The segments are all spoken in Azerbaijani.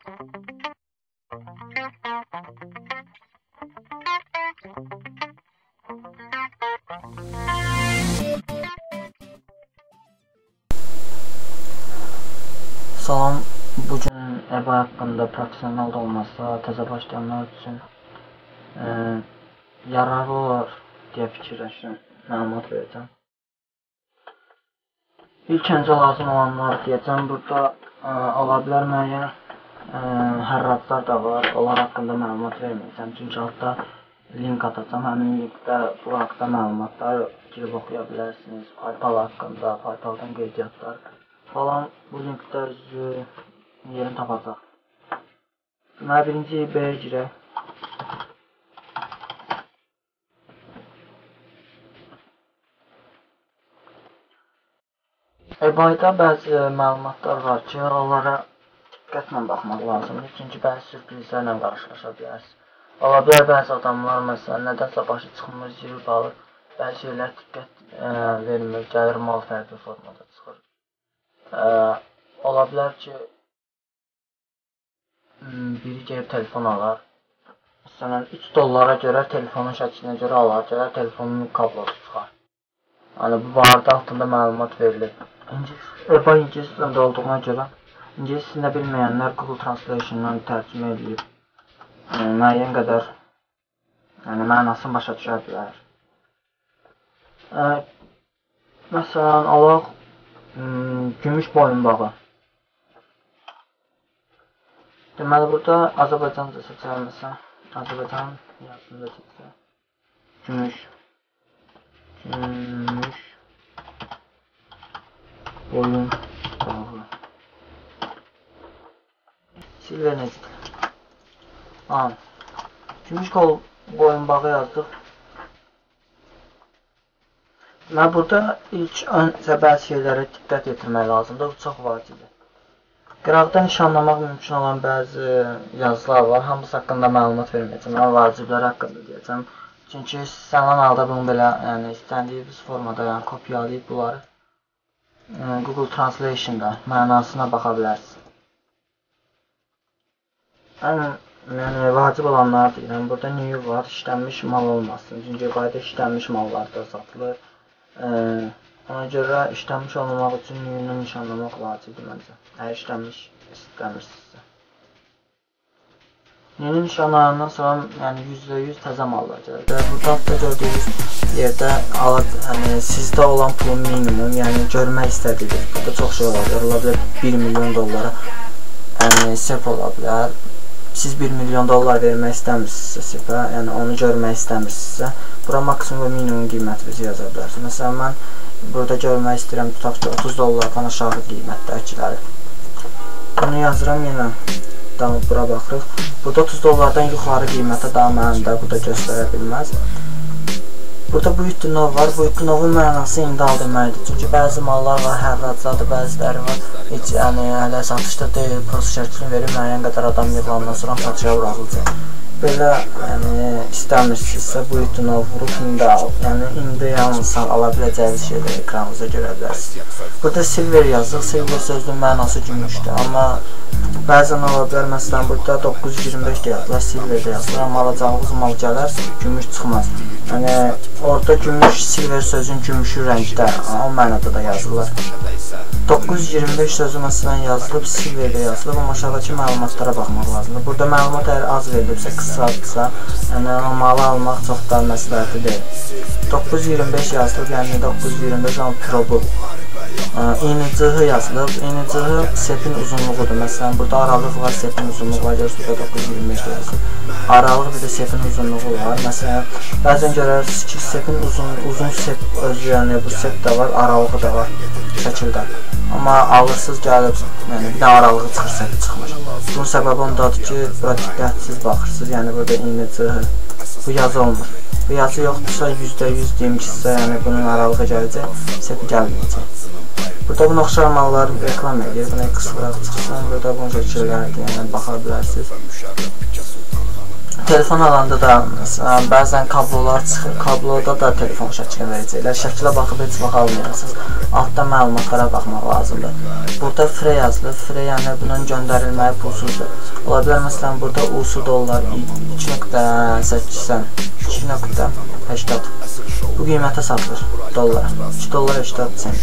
Salam, bugün eBay haqqında professional da olmasa, təzə başlayanlar üçün yararlı olar deyə fikirləşirəm, məlumat verəcəm. İlk öncə lazım olanlar deyəcəm, burada ola bilər müəyyən hərraclar da var, onlar haqqında məlumat verməyəcəm, çünki altda link atacam, həmin linkdə bu haqda məlumatlar girib oxuya bilərsiniz, PayPal haqqında, PayPaldan qeydiyyatlar falan bu linkdə özü yerini tapacaq. Deməli, birinci eBay-ə girək. eBay-da bəzi məlumatlar var ki, onlara diqqətlə baxmaq lazımdır, çünki bəzi sürprizlərlə qarşılaşa bilərsiniz. Ola bilər bəzi adamlar, məsələn, nədənsə başı çıxmır, girib alır, bəzi şeylər diqqət vermir, gəlir mal fərqli formada çıxır. Ola bilər ki, biri gəlib telefon alar. Məsələn, 3 dollara görə telefonun şəklinə görə alar, gələr telefonun kablosu çıxar. Yəni, bu barədə altında məlumat verilir. eBay ingilis dilində olduğuna görə, ingilis dilində bilməyənlər Google Translation-dan tərcümə edib, müəyyən qədər mənasını başa düşə bilər. Məsələn, alaq gümüş boyunbağı. Deməli, burada Azərbaycanca seçəlim, məsələn, Azərbaycan yazısında seçək. Gümüş boyunbağı. Silver necədir? Gümüş boyunbağı yazdıq. Deməli, burada ilk öncə bəzi şeylərə diqqət yetirmək lazımdır, bu çox vacibdir. Qıraqda nişanlamaq mümkün olan bəzi yazılar var, hamısı haqqında məlumat verməyəcəm, mən vaciblər haqqında deyəcəm. Çünki istənilən halda bunu belə, yəni istəndiyiniz formada, yəni kopyalayıb bunları Google Translation-da mənasına baxa bilərsiniz. Yəni, vacib olanları deyirəm, burada new var, işlənmiş mal olmasın, çünki eBay-da işlənmiş mallar da satılır. Ona görə işlənmiş olmamaq üçün new-ni nişanlamaq vacibdir məncə, əgər işlənmiş istəmirsinizsə. New-ni nişanlanandan sonra yəni %100 təzə mallar gəlir. Burada altda gördüyünüz yerdə sizdə olan pulun minimum, yəni görmək istədiyiniz. Burada çox şey ola bilər, ola bilər 1 milyon dollara sep ola bilər. Siz 1 milyon dollar vermək istəmirsinizsə sepə, yəni onu görmək istəmirsinizsə, bura maksimum və minimum qiymətinizi yaza bilərsiniz. Məsələn, mən burada görmək istəyirəm, tutaq ki, 30 dollardan aşağı qiymətdəkiləri. Bunu yazıram, yenə bura baxırıq. Burada 30 dollardan yuxarı qiymətə daha mənim də burada göstərə bilməz. Burada bu nov var. Bu novun mənası indi al deməkdir. Çünki bəzi mallar var, hərracdadır, bəziləri var. Heç, yəni, hələ satışda deyil, prosta şəklini verir, müəyyən qədər adam yığılandan sonra satışa buraxılacaq. Belə, yəni, istəmirsinizsə bu nov vurub indi al. Yəni, indi yalnız ala biləcəyiniz şeyləri ekranınıza görə bilərsiniz. Burada silver yazdıq. Silver sözünün mənası gümüşdür. Amma bəzən ola bilər, məsələn, burada 925 də yazılar, silver də yazılır, amma alacağınız mal gələr, gümüş çıxmaz. Yəni, orada gümüş, silver sözün gümüşü rəngdə, o mənada da yazılır. 925 sözü məsələn yazılıb, silver də yazılıb, amma aşağıdakı məlumatlara baxmaq lazımdır. Burada məlumat əgər az verilibsə, qısadırsa, yəni o malı almaq çox da məsləhətli deyil. 925 yazılıb, yəni 925 onun probu. INCH yazılıb, INCH sepin uzunluğudur. Məsələn, burada aralıq var, sepin uzunluğu var, görürsünüz, burada 925 də yazılıb. Aralıq bir də sepin uzunluğu var. Məsələn, bəzən görərsiniz ki, sepin uzun sep özü, yəni bu sep də var, aralığı da var şəkildə. Amma alırsınız gəlib, yəni bir də aralığı çıxır, sepi çıxmır. Bunun səbəbi ondadır ki, bura diqqətsiz baxırsınız, yəni burada INCH, bu yazı olmur. Bu yazı yoxdursa %100 deyim ki sizə, yəni bunun aralığı gələcək, sepi gəlməyəcək. Burada bunu oxşar malları reklam edir, buna X vuraq çıxsın, burada bunun şəkillərdir, yəni baxa bilərsiniz. Telefon alanda da məsələn, bəzən kablolar çıxır, kabloda da telefon şəklini verəcəklər. Şəklə baxıb heç vaxt almayasınız. Altda məlumatlara baxmaq lazımdır. Burada free yazılır. Free yəni bunun göndərilməyi pulsuzdur. Ola bilər məsələn burada usu dollar 2.80 2.80 bu qiymətə satılır dollara. 2 dollar 80 sent.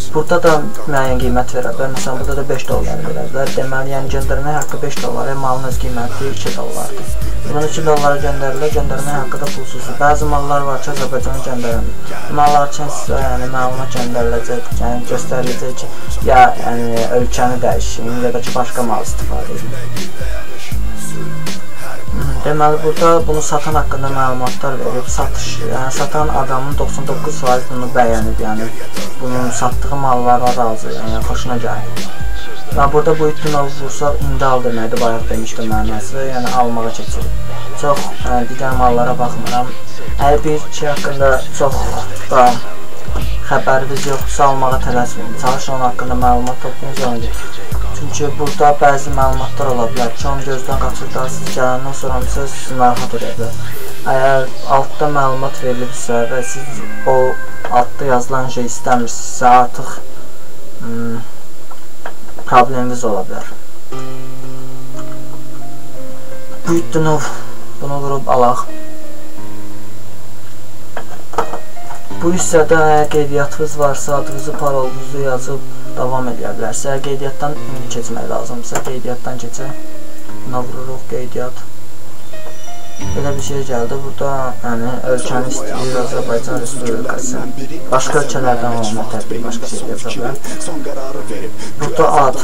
Burada da müəyyən qiymət verə bilər. Məsələn, burada da 5 dollar verə bilər. Deməli, yəni göndərmək haqqı 5 dollara, malın öz qiyməti 2 dollardır. Bunu 2 dollara göndərilir, göndərmək haqqı da pulsuzdur. Bəzi mallar var ki, Azərbaycana göndərəmir. Mallar üçün sizə yəni, məlumat göndəriləcək, yəni göstəriləcək ki, ya yəni, ölkəni dəyişin, ya da ki, başqa mal istifadə edin. Deməli, burada bunu satan haqqında məlumatlar verib, satış, yəni satan adamın 99% bunu bəyənib, yəni bunun satdığı mallara razı, yəni xoşuna gəlir. Və burada bu ütünü vursaq, indi al deməkdir, bayaq demişdim mənası, yəni almağa keçirir. Çox digər mallara baxmıram. Əgər bir şey haqqında çox da xəbəriniz yoxdursa, almağa tələsməyin. Çalışın onun haqqında məlumat toplayın, ona görə. Çünki burada bəzi məlumatlar ola bilər ki, onu gözdən qaçırdarsınız, gələndən sonra sizi narahat edə bilər. Əgər altda məlumat verilibsə və siz o altda yazılan şey istəmirsinizsə, artıq probleminiz ola bilər. Buyutdunov, bunu vurub alaq. Bu hissədə əgər qeydiyyatınız varsa, adınızı, parolunuzu yazıb davam edə bilərsiniz. Əgər qeydiyyatdan indi keçmək lazımdırsa, qeydiyyatdan keçək. Buna vururuq, qeydiyyat. Belə bir şey gəldi. Burada yəni, ölkəni istəyir Azərbaycan Respublikası. Başqa ölkələrdən olmaq təbii, başqa şey yaza bilər. Burada ad,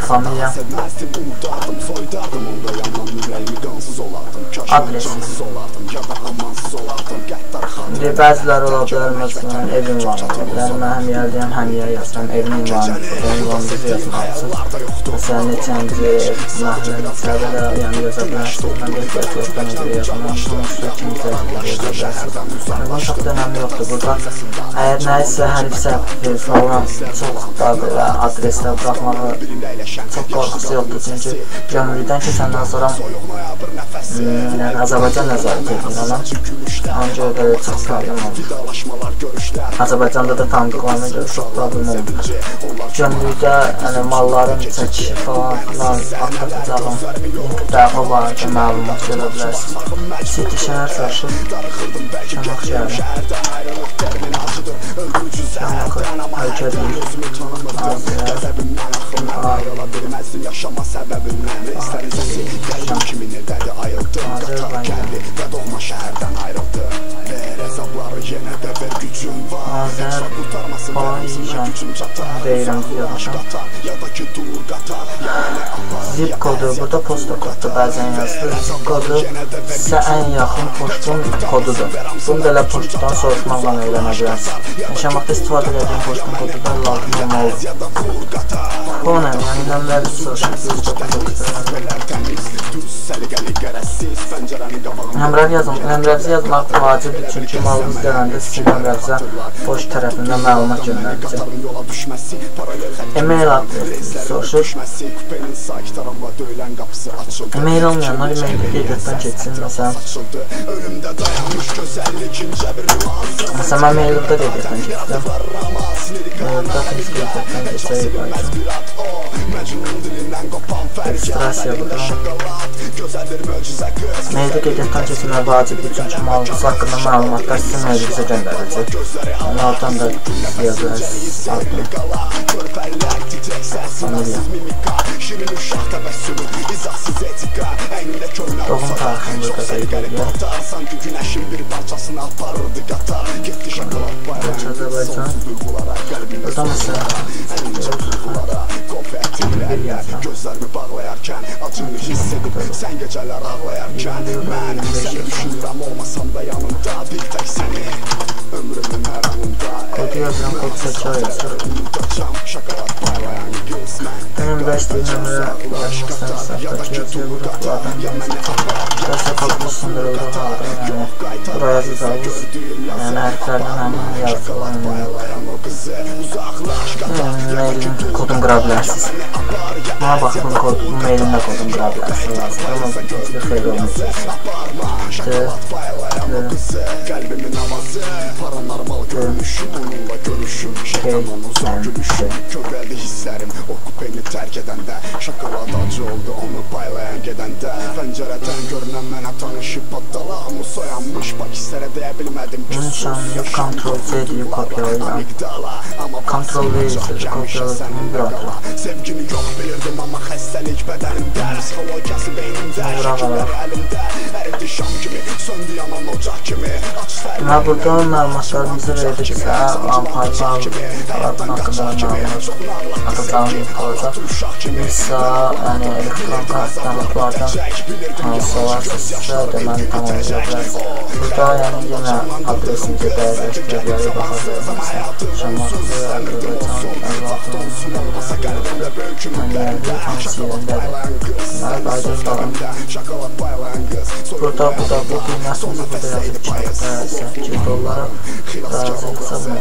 familiya, adres. İndi bəziləri ola bilər, məsələn, ev ünvanı ola bilər. Mən həm yerliyəm, həm yer yazıram, evin ünvanı, ünvanınızı yazmalısınız. Məsələn, neçənci ev, məhəllə neçədir, yəni yaza bilərsiniz. Mən də ehtiyac yoxdur, ona görə yazmam. Bunun üstə kimsə yaza bilərsiniz. Bunun çox da önəmi yoxdur burada. Əgər nəyisə hərif səhvi falan çox da belə adreslər buraxmağı çox qorxusu yoxdur. Çünki gömrükdən keçəndən sonra yəni Azərbaycan nəzarət edir ona. Ona görə də çox problem olmur. Azərbaycanda da tanıdıqlarına görə çox problem olmur. Gömrükdə yəni, malların çəkişi falan filan atlatacağım linkdə o barədə məlumat görə bilərsiniz. City şəhər soruşur. Şamax şəhəri. Şamaxı ölkə deyil. Azərbaycan deyirəm yazmışam. Zip kodu, burada posta kodu bəzən yazılır. Zip kodu sizə ən yaxın poçtun kodudur. Bunu da elə poçtdan soruşmaqla öyrənə bilərsiniz. Şamaxda istifadə etdiyim poçtun kodu da 56 olmalıdır. Phone, yəni nömrənizi soruşur. 199. Nömrənizi yazmaq vacibdir, çünki malınız gələndə sizin nömrənizə poçt tərəfindən məlumat göndəriləcək. E-mail adresinizi soruşur. E-mail olmayanlar e-maildə qeydiyyatdan keçsin. Məsələn, mən maildə qeydiyyatdan keçdim. Maildə tez qeydiyyatdan keçsək. Registrasiya burada. Maildə qeydiyyatdan keçmək vacibdir, çünki malınız haqqında məlumatlar sizin mailinizə göndəriləcək. Yəni, oradan da izləyə bilərsiniz. Familiya. Doğum tarixini burada qeyd edir. Azərbaycan. Burada məsələn bir yazıram. Kodu yazıram, kodu təkrar yazıram. Önümdə Bura istəyir nömrə yazmaq istəmirsə, yazıyor. Bunlardan birini seçin. Kodumuz sındırıldığı halda, yəni bura yazacağınız, yəni hərflərdən həmin yazılan mailin kodunu qıra bilərsiniz. Buna baxın, bu mailin də kodunu qıra bilərsiniz. Amma bir xeyri olmayacaq. T, L, K, N, C. Bunu nişanlayıb Ctrl-C deyib kopyalayıram. Ctrl-V ilə kopyalayıb bunu bura atıram. Bura qalaq. Deməli, burada məlumatlarımızı verdi bizə, PayPal haqqında məlumat atacağımız qalacaq. Visa, yəni elektron kartlardan hansı olarsa sizə deməli tamam ola bilərsiniz. Burada yəni yenə adresimizi dəyərləşdirə bilərik, baxa bilərsiniz. Şamaxı, Azərbaycan, 56, hansı yerindədir. Deməli, Aydın Dağın. Burada, bu da bu qiymətimizi burada yazıb 2.8 dollara razıyıqsa bunu.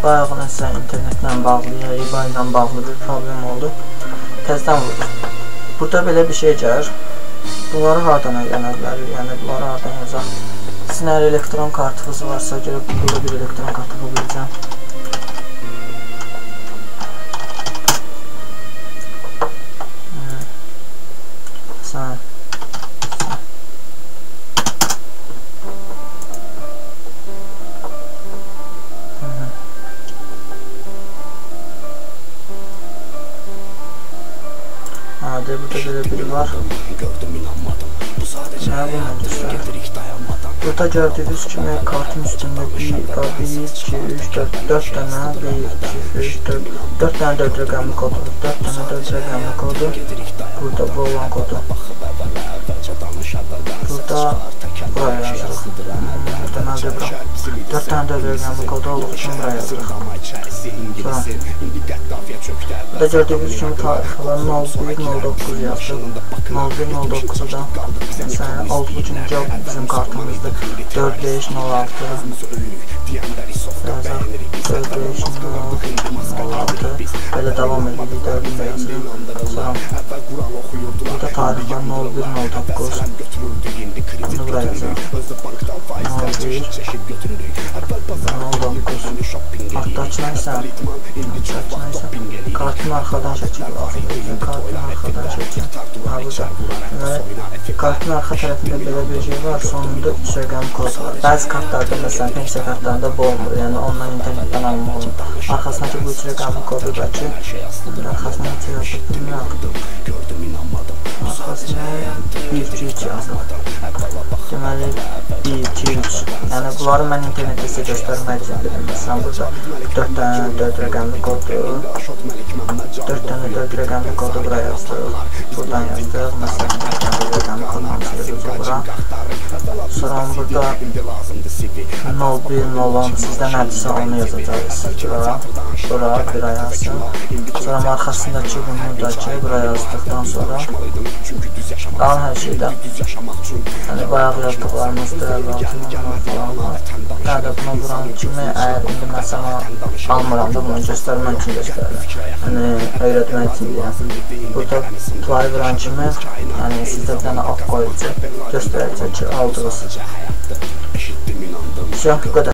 Bayağı nəsə internetlə bağlı, ya eBay ilə bağlı bir problem oldu. Təzdən vurduq. Burada belə bir şey gəlir. Bunları hardan öyrənə bilərik? Yəni bunları hardan yazaq? Sizin əgər elektron kartınız varsa, görüb burada bir elektron kartı tapa biləcəm. Məsələn, burada belə biri var. Nə bununla göstərir? Burada gördüyünüz kimi kartın üstündə 1, 2, 3, 4, 4 dənə 1, 2, 3, 4, 4 dənə 4 rəqəmli kodu, 4 dənə 4 rəqəmli kodu. Burada bu olan kodu. Burada buraya yazırıq. Deməli bura. 4 dənə 4 rəqəmli kodu olduğu üçün buraya yazırıq. Sonra burada gördüyünüz kimi tarixlər 01.09 yazdıq. 01.09-da məsələn olduğu kimi bizim kartımızda 4506 yazaq. 4506 belə davam edirik, 4-ünü yazırıq. Sonra burada tarixlər 01.09 bunu buraya yazırıq. 01.09 Kartdakına isə kartın arxadan şəkili lazımdır. Kartın arxadan şəkili. Burada. Deməli, kartın arxa tərəfində belə bir şey var, sonunda 3 rəqəmli kod var. Bəzi kartlarda, məsələn, pensiya kartlarında bu olmur, yəni ondan internetdən almaq olmur. Arxasındakı bu 3 rəqəmli kodu da ki, arxasına neçə yazıb bilmirəm. Arxasına 1, 2, 3 yazıb. Deməli, 1, 2, 3. Yəni, bunları mən internetdə sizə göstərmək üçün dedim. Məsələn, burada 4 dənə 4 rəqəmli kodu, 4 dənə 4 rəqəmli kodu bura yazdıq. Buradan yazdıq. Məsələn, 4 dənə 4 rəqəmli kodu hamısı yazacaq bura. Sonra burada 01, 01 sizdə nədirsə onu yazacaqsınız. Bura, bura yazsın. Sonra arxasındakı bunu da ki, bura yazdıqdan sonra qalan hər şeydə, yəni bayaq yazdıqlarımızda 56 falan var. Nə də buna vuran kimi, əgər indi məsələn almıram da bunu göstərmək üçün göstərirəm. Yəni öyrətmək üçün deyirəm. Burada play vuran kimi, yəni sizdə bir dənə ox qoyulacaq, göstərəcək ki, aldınız. Bu qədər.